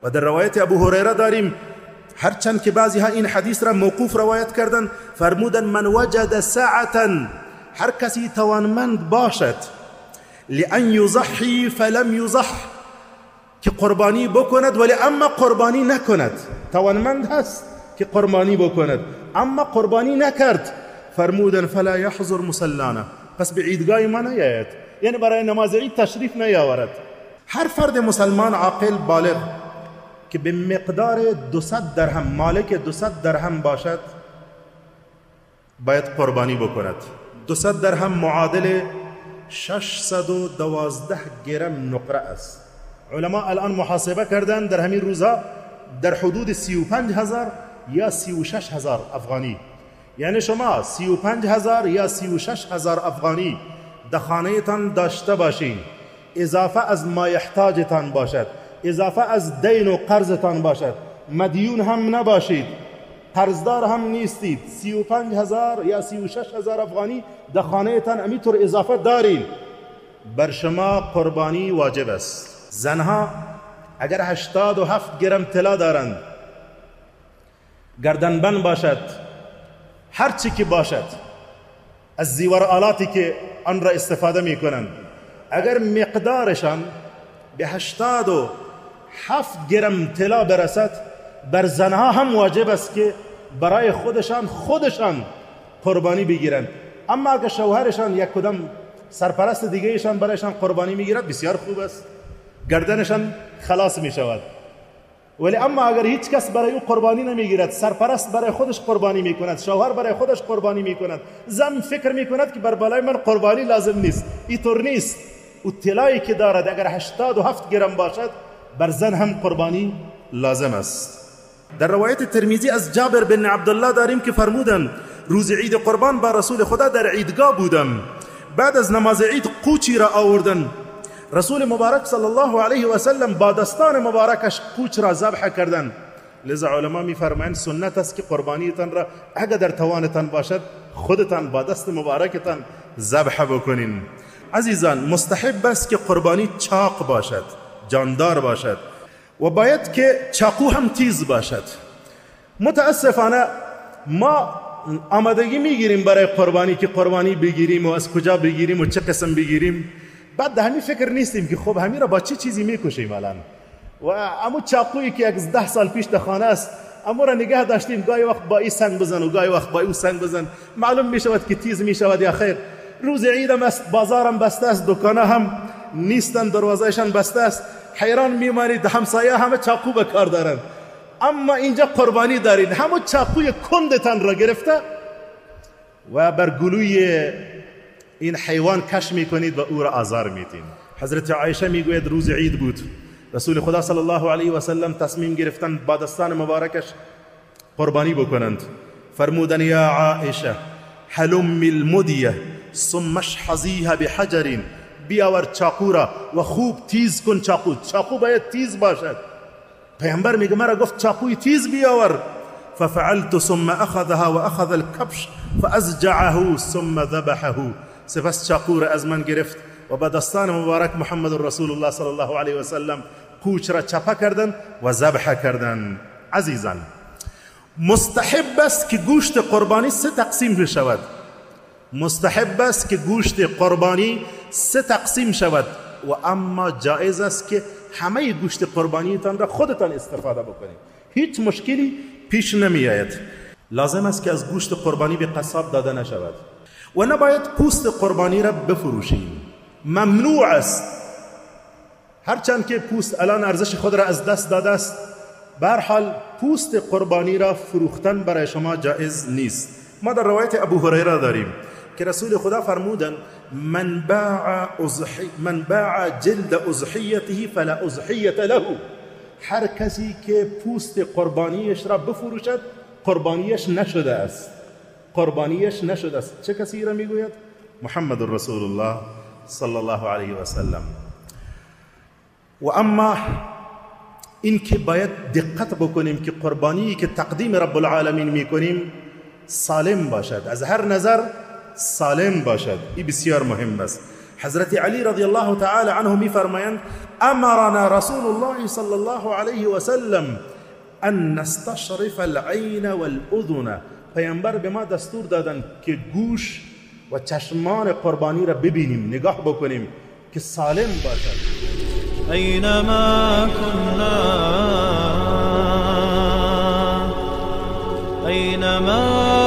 و در روایت ابو هریره داریم، هرچند که بعضی ها این حدیث را موقوف روایت کردن، فرمودن من وجد ساعتا، هر کسی توانمند باشد، لأن یضحی فلم یضح، که قربانی بکند ولی اما قربانی نکند. توانمند هست که قربانی بکند اما قربانی نکرد، فرمودن فلا یحضر مصلانا، پس به عیدگاه ما نیاید، یعنی برای نماز عید تشریف نیاورد. هر فرد مسلمان عاقل بالغ که به مقدار 200 درهم، مالک 200 درهم باشد، باید قربانی بکند. 200 درهم معادل 612 گرم نقره است. علما الان محاسبه کردن در همین روزها در حدود 35,000 یا 36,000 افغانی. یعنی شما 35,000 یا 36,000 افغانی در خانه‌تان داشته باشین، اضافه از مایحتاجتان باشد، اضافه از دین و قرضتان باشد، مدیون هم نباشید، قرضدار هم نیستید، 35,000 یا 36,000 افغانی در خانه‌تان امیطور اضافه دارین، بر شما قربانی واجب است. زنها اگر 87 گرم طلا دارند، گردنبند باشد، هر چی که باشد از زیور آلاتی که آن را استفاده می کنند، اگر مقدارشان به 87 گرم طلا برسد، بر زنها هم واجب است که برای خودشان قربانی بگیرند. اما اگر شوهرشان یک کدام سرپرست دیگهشان برایشان قربانی میگیرد، بسیار خوب است، گردنشان خلاص می شود. ولی اما اگر هیچ کس برای او قربانی نمیگیرد، سرپرست برای خودش قربانی میکند، شوهر برای خودش قربانی میکند، زن فکر میکند که بر بالای من قربانی لازم نیست، اینطور نیست. او طلایی که دارد اگر 87 گرم باشد، بر زن هم قربانی لازم است. در روایت ترمذی از جابر بن عبدالله داریم که فرمودند روز عید قربان با رسول خدا در عیدگاه بودم، بعد از نماز عید قوچی را آوردن، رسول مبارک صلی الله علیه و سلم با دستان مبارکش قوچ را ذبح کردند. لذا علما میفرمایند سنت است که قربانیتان را اگر در توانتان باشد خودتان با دست مبارکتان ذبح بکنین. عزیزان، مستحب است که قربانی چاق باشد، جاندار باشد و باید که چاقو هم تیز باشد. متاسفانه ما آمادگی میگیریم برای قربانی که قربانی بگیریم و از کجا بگیریم و چه قسم بگیریم، بعد همین فکر نیستیم که خب همین را با چه چیزی میکشیم الان. و امو چاقویی که 10 سال پیش در خانه است، امو را نگه داشتیم، گاهی وقت با این سنگ بزن و گاهی وقت با او سنگ بزن، معلوم میشود که تیز میشود یا خیر. روز عیدم است، بازارم بسته است، دکانه هم نیستن، دروازهشان بسته است، حیران میمانید، همسایه همه چاقو به کار دارند، اما اینجا قربانی دارید، همون چاقوی کندتان را گرفته و بر گلوی این حیوان کش میکنید و او را آزار میدین. حضرت عایشه میگوید روز عید بود، رسول خدا صلی الله علیه و سلم تصمیم گرفتن با دستان مبارکش قربانی بکنند. فرمودن یا عایشه هلم المدیه ثم اشحذیها بحجر، بیاور چاقو را و خوب تیز کن چاقو، چاقو باید تیز باشد. پیامبر میگه مرا گفت چاقوی تیز بیاور. ففعلت ثم اخذها واخذ الكبش فازجعه ثم ذبحه. سپس چاقو را از من گرفت و با دستان مبارک محمد رسول الله صلی الله علیه و سلم قوچ را چپه کردن و ذبح کردن. عزیزان، مستحب است که گوشت قربانی 3 تقسیم بشود. مستحب است که گوشت قربانی 3 تقسیم شود و اما جایز است که همه گوشت قربانیتان را خودتان استفاده بکنید، هیچ مشکلی پیش نمی آید. لازم است که از گوشت قربانی به قصاب داده نشود و نباید پوست قربانی را بفروشیم، ممنوع است. هرچند که پوست الان ارزش خود را از دست داده است، به هر حال پوست قربانی را فروختن برای شما جایز نیست. ما در روایت ابو هریره داریم که رسول خدا فرمودند من باع جلد اضحیته فلا اضحیه له. هر کسی که پوست قربانیش را بفروشد قربانیش نشده است، قربانیش نشده است. چه کسی را میگوید؟ محمد رسول الله صلی الله علیه و سلم. و اما این که باید دقت بکنیم که قربانی که تقدیم رب العالمین میکنیم سالم باشد، از هر نظر سالم باشد، این بسیار مهم است. حضرت علی رضی الله تعالی عنه میفرمایند امرنا رسول الله صلى الله علیه و سلم ان نستشرف العین والاذن. پیامبر به ما دستور دادن که گوش و چشمان قربانی را ببینیم، نگاه بکنیم که سالم باشد. اینما كنا، اینما